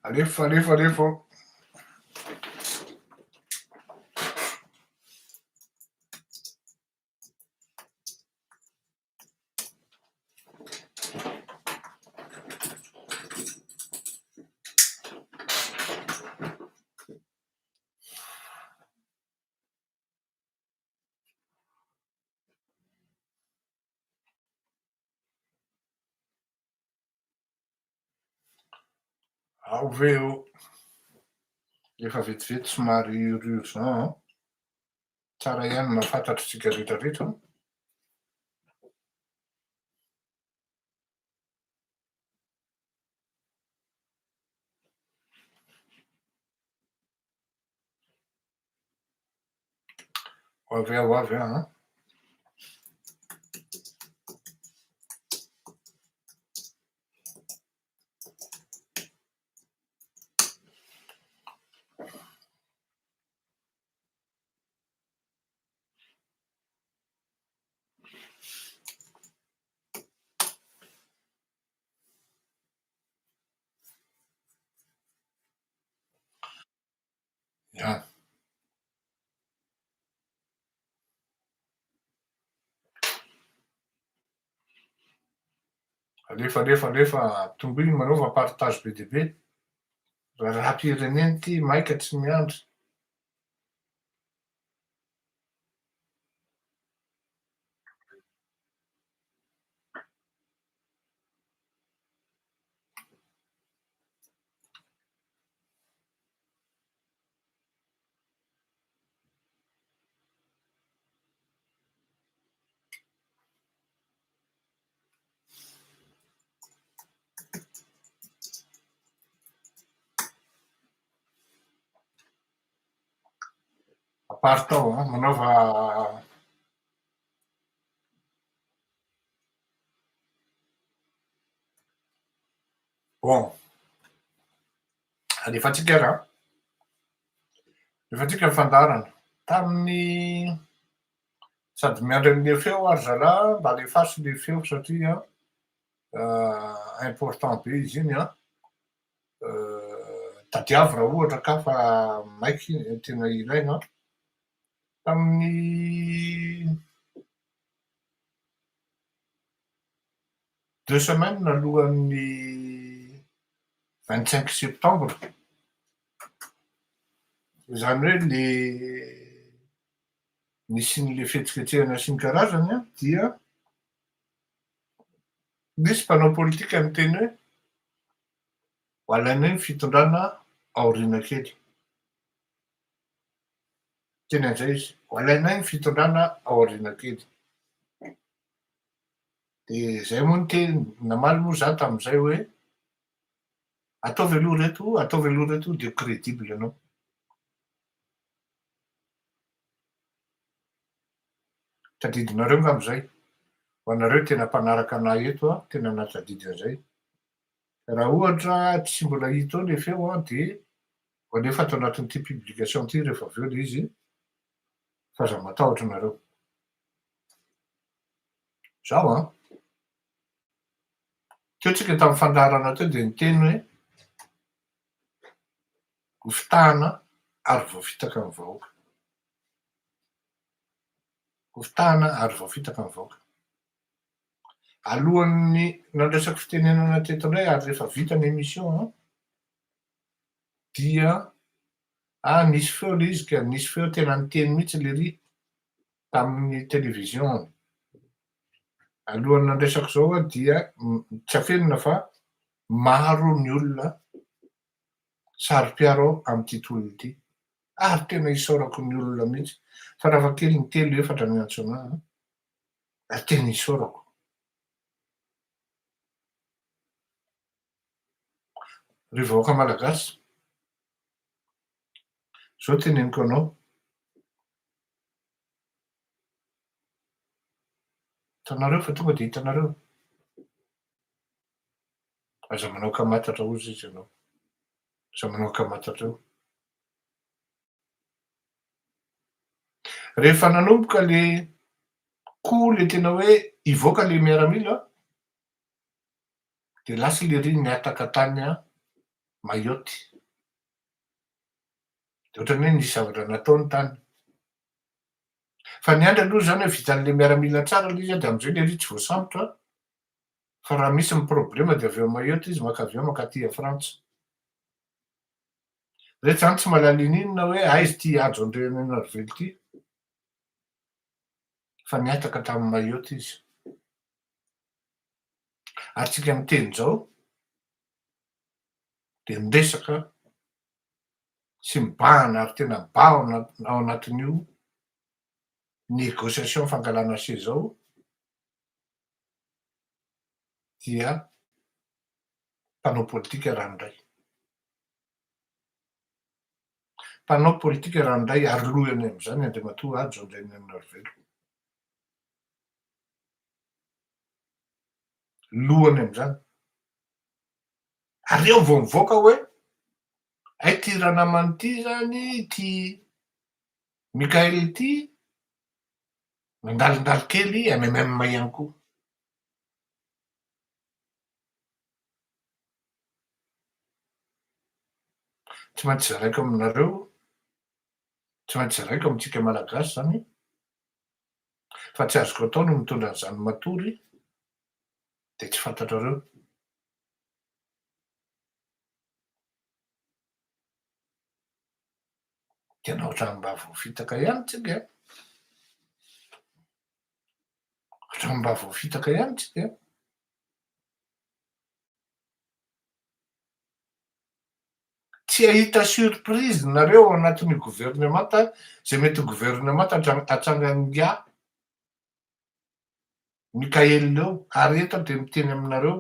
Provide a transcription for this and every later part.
Alefa alefa alefa ô. Ao ve ô? Efa vetivety somary urgent an. Tsara ihany mahafantatra isika rehetra rehetra an. Ho avy aho, ho avy aho an. Ya. Alefa alefa alefa tomboy manaova partage be dia be. Raharaham-pirenena ity maika tsy miandry. Aparitao an, manaova bon. Alefantsika ary an. Alefantsika ny fandaharana. Tamin'ny sady miandry an'le feo ary zalahy mba alefaso le feo satria important be izy iny an. Tadiavo raha ohatra ka fa maika iny, tena ilaina an. Tamin'ny deux semaines alohan'ny 25 septembre, izany hoe le nisian'le fihetsiketsehana sy ny karazany an, dia nisy mpanao politika niteny hoe ho alainay ny fitondrana aoriana kely. Niteny an'izay izy, ho alainay ny fitondrana aoriana kely. Dia izay moa ny teny, namaly moa za tamin'izay hoe ataovy aloha ireto, ataovy aloha ireto dia crédible ianao. Tadidinareo angamba izay, ho anareo tena mpanaraka anah eto an, tena nahatadidy an'izay. Raha ohatra tsy mbola hita eo le feo an, dia ho alefa ato anatin'ity publication ity rehefa avy eo le izy, fa aza matahotra nareo. Zao an! Teo tsika tamin'ny fandaharana teo dia niteny hoe hofitahana ary voafitaka ny vahoaka. Hofitahana ary voafitaka ny vahoaka. Alohan'ny nandraisako fitenenana teto indray ary rehefa vita ny émission an, dia ah nisy feo ilay izy ka, nisy feo tena niteny mihitsy lery tamin'ny télévision. Alohan'ny nandraisako izao aho dia tsy afenina fa maro ny olona saro-piaro amin'ity tolona ity. Ary tena isaorako ny olona mihitsy. Farafahakeliny telo efatra miantso anah an. Ary tena isaorako. Ry vahoaka malagasy, izao teneniko anao, Hitanareo fa tonga dia hitanareo. Aza manao kamatatra hozy izy ianao. Aza manao kamatatra eo. Rehefa nanomboka le coup le tena hoe hivoaka le miaramila dia lasa le ry nihataka tany. Mayotte. De ohatran'ny hoe nisy zavatra nataony tany. Fa ny andry aloha zany hoe vitan'le miaramila tsara le izy an, de am'zay lery tsy voasambotra fa raha misy ny problema de avy eo Mayotte izy maka avion mankaty a Frantsa. Reto zany tsy mahalala ininona hoe aiza ity Hajo Andrianainarivelo ity fa nihataka tamin'i Mayotte izy. Ary tsika miteny zao de miresaka sy mibahana ary tena mibahana ao anatin'io négociation fangalana seza ao dia mpanao politika ranoray. Mpanao politika ranoray ary lohany amin'izany Andriamatoa Hajo Andrianainarivelo. Lohany amin'izany. Ary eo vao mivoaka hoe hay ty ranamana ity zany, ity Mickaël ity nandalondalo kely MMM ihany koa. Tsy maintsy zaraiko aminareo, tsy maintsy zaraiko amintsika Malagasy zany fa tsy azoko atao ny mitondra an'izany matory dia tsy fantatrareo. Tena ohatran'ny mba voafitaka ihany tsika an! Ohatran'ny mba voafitaka ihany tsika an! Tsy hahita surprise nareo ao anatin'io gouvernemanta izay mety ho gouvernemanta atsangan'ingahy Mickaël eo ary eto aho dia miteny aminareo,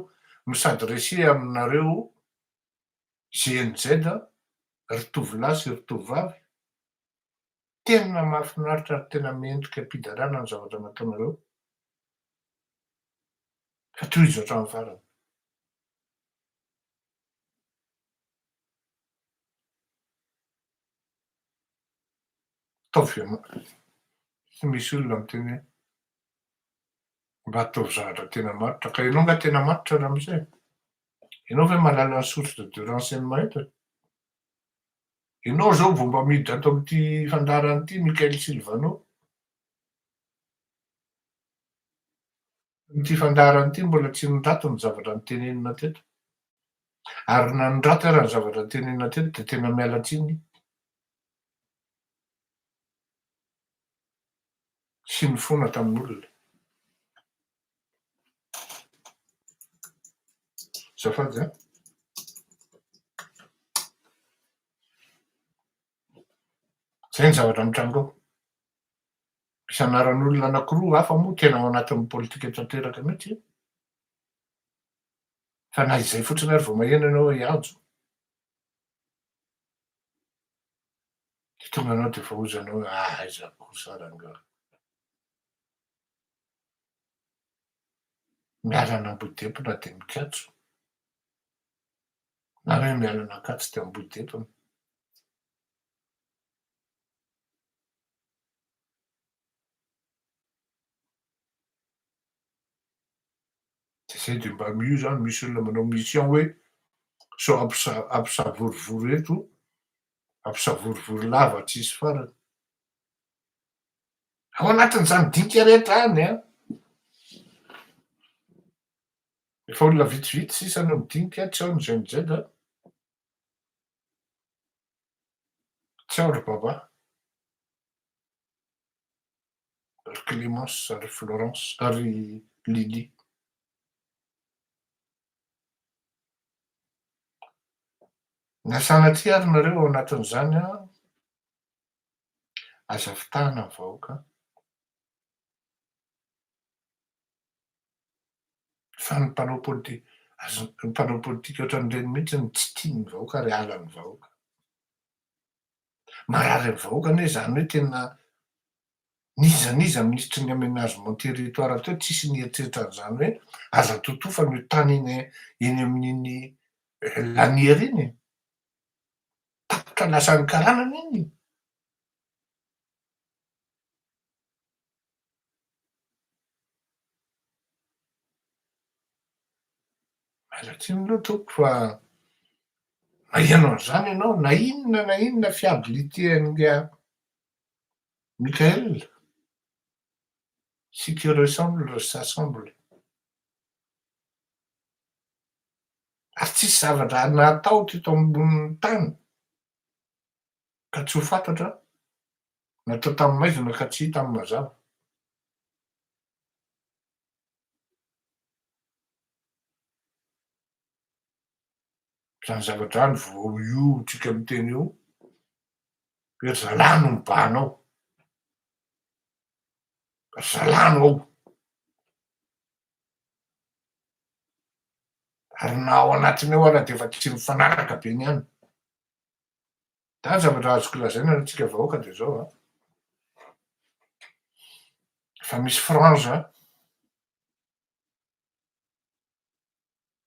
mi-s'adresser aminareo GNZ ry tovolahy sy ry tovovavy, tena mahafinaritra ary tena mendrika am-piderana ny zavatra nataonareo fa tohizo hatramin'ny farany. Ataovy tsy misy olona miteny hoe mba ataovy zavatra tena matotra. Ka ianao angaha tena matotra ramose e? Ianao ve mahalala ny source de renseignement eto e? Ianao izao vao mba miditra ato amin'ity fandaharana ity Mickaël Sylvano. Ity fandaharana ity mbola tsy nirato ny zavatra notenenina teto. Ary na nirato ara ny zavatra notenenina teto dia tena miala tsiny sy nifona tamin'olona. Azafady an. Zay ny zavatra mitranga ao. Misy anaran'olona anakiroa hafa moa tena ao anatin'ny politika tanteraka mihitsy fa na izay fotsiny ary vao maheno ianao hoe Hajo dia tonga anao dia efa hozanao hoe aiza kosa rangahy. Miala an'Ambohidempona dia mikatso na hoe miala an'Ankatso dia Ambohidempona. Dia zay dia mba io zany misy olona manao mission hoe sao hampisavorovoro eto, hampisavorovoro lava tsisy farany. Ao anatin'izany dinika rehetra any an, efa olona vitsivitsy sisa no midinika, tsy ao ny Gen Z an. Tsy ao ry Baba, ry Clémence, ry Florence, ry Lily. Na sanatria ary nareo ao anatin'izany an, aza fitahana ny vahoaka. Fa ny mpanao politi- ny mpanao politika ohatran'ireny mihitsy no tsy tian'ny vahoaka ary halan'ny vahoaka. Marary ny vahoaka anie izany hoe tena n'iza n'iza minisitry ny aménagement territoire teo tsisy nieritreritra an'izany hoe aza totofana io tany eny eny amin'iny laniera iny e. Tapitra lasan'ny karana anie iny e. Miala tsiny aloha tompoko fa Maheno an'izany ianao na inona na inona fiabilité an'ingahy Mickaël, ce qui ressemble s'assemble. Ary tsisy zavatra natao teto ambonin'ny tany ka tsy ho fantatra, natao tamin'ny maizina ka tsy hita amin'ny mazava. Zany zavatra zany vao io tsika miteny io hoe ry zalahy no mibahana ao, ry zalahy no ao. Ary na ao anatiny ao ara dia efa tsy mifanaraka be ny any. Da ny zavatra azoko lazaina antsika vahoaka dia zao an, efa misy frange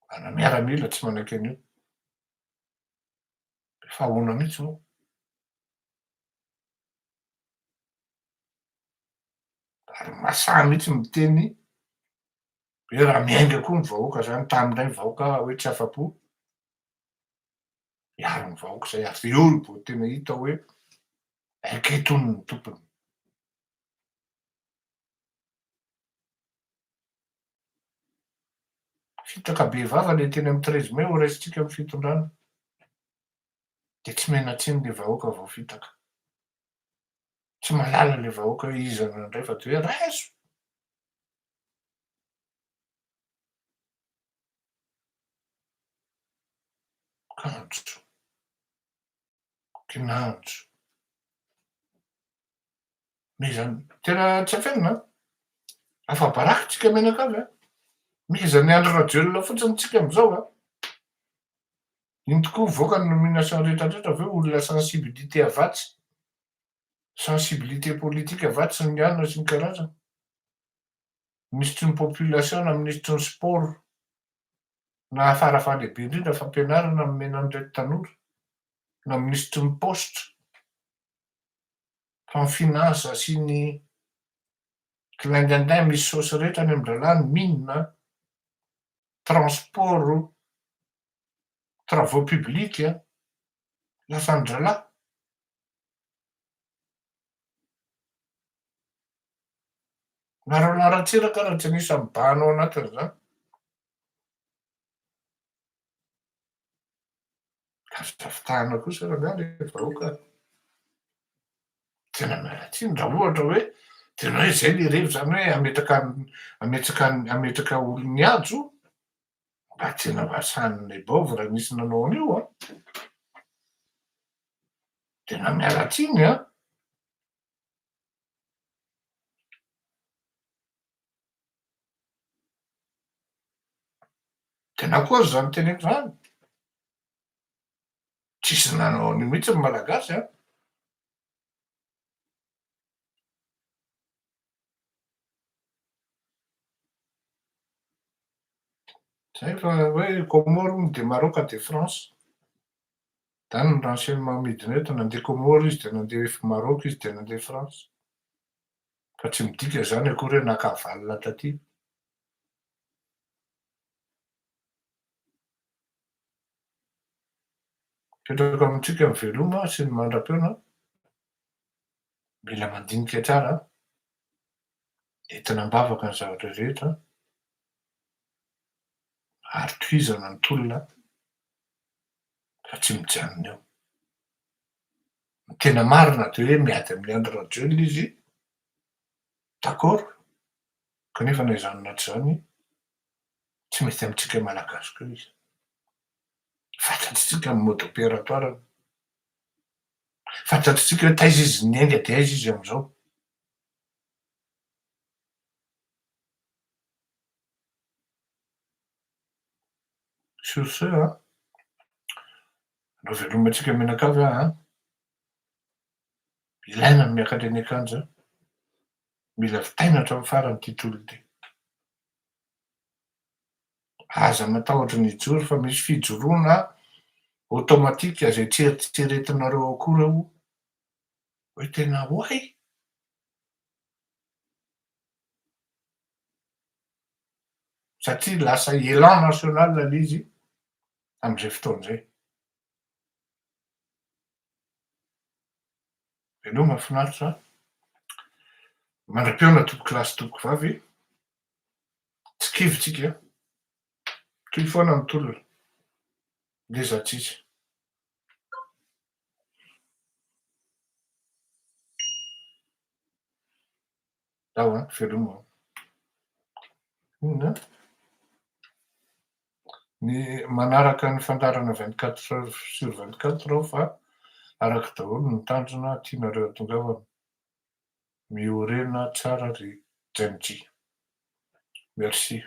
ana miaramila tsy manaiky an'io. Efa ahoana mihitsy moa? Ary masahy mihitsy miteny hoe raha miainga koa ny vahoaka zany, tany indray ny vahoaka hoe tsy afa-po, hiaro ny vahoaka zay, ary eo vao tena hita hoe inquiétony ny tompony. Fitaka be vava le teny amin'ny treize mai ho raisintsika amin'ny fitondrana. Dia tsy miana-tsiny le vahoaka vao fitaka. Tsy mahalala le vahoaka hoe iza no nandray fa dia hoe raiso. Kanjo. Kinanjo. Mezan, tena tsy afenina an! Afa-baraka tsika mianakavy an! Mezan'i Andry Rajoelina fotsiny tsika amin'izao an! Iny tokoa mivoaka ny nomination rehetra rehetra avy eo olona sensibilité avatsy, sensibilité politique avatsy ny anona sy ny karazany. Minisitry ny population na minisitry ny sport na farafaha-lehibe indrindra fampianarana nomena an'ireto tanora na minisitry ny paositra. Fa ny finance sy ny clin-dindin misy saosy rehetra any amin-drahalahy ny mine, transport, travaux publics, lasan-drahalahy. Na Roland Ratsiraka ara tsy anisan'ny mibahana ao anatin'izany. Aza fitahana kosa rangahy le vahoaka. Tena miala tsiny raha ohatra hoe tena hoe zay le revy zany hoe hametraka hametraka hametraka olon'ny hajo, mba tena mba sahin'ny baovy raha nisy nanao an'io an. Tena miala tsiny an. Tena koa aza zany teneko zany. Tsisy nanao an'io mihitsy ny Malagasy an. Zay fa hoe Comores hono de Maroc de France. Zany ny renseignement midina eto, nandeha Comores izy de nandeha Maroc izy de nandeha France. Fa tsy midika izany akory hoe naka aval taty. Apetrako amintsika ny veloma sy ny mandra-peona, mila mandinika tsara, entina am-bavaka ny zavatra rehetra, ary tohizana ny tolona fa tsy mijanona eo. Ny tena marina dia hoe miady amin'i Andry Rajoelina izy, d'accord, kanefa na izany na tsy izany, tsy mety amintsika Malagasy koa izy. Fantatritsika ny mode opératoire-ny. Fantatritsika hoe taiza izy niainga dia aiza izy amin'izao. Sur ce an, anao velomantsika mianakavy aho an, ilaina ny miakatra eny an-kanja, mila vitaina hatramin'ny farany ity tolona ity. Aza matahotra ny hijoro fa misy fijoroana automatique izay tsy eritreretinareo akory eo hoe tena oay! Satria lasa élan national ilay izy amin'izay fotoana izay. Veloma finaritra. Mandra-pihaona tompoko lahy sy tompoko vavy. Tsy kivy tsika. Toy foana ny tolona. Ngeza tsisy. Ao an, veloma. Inona? Ny manaraka ny fandaharana 24 heures sur 24 aho fa araka daholo ny tanjona tianareo hatongavana. Miorena tsara ry Gen Z. Merci.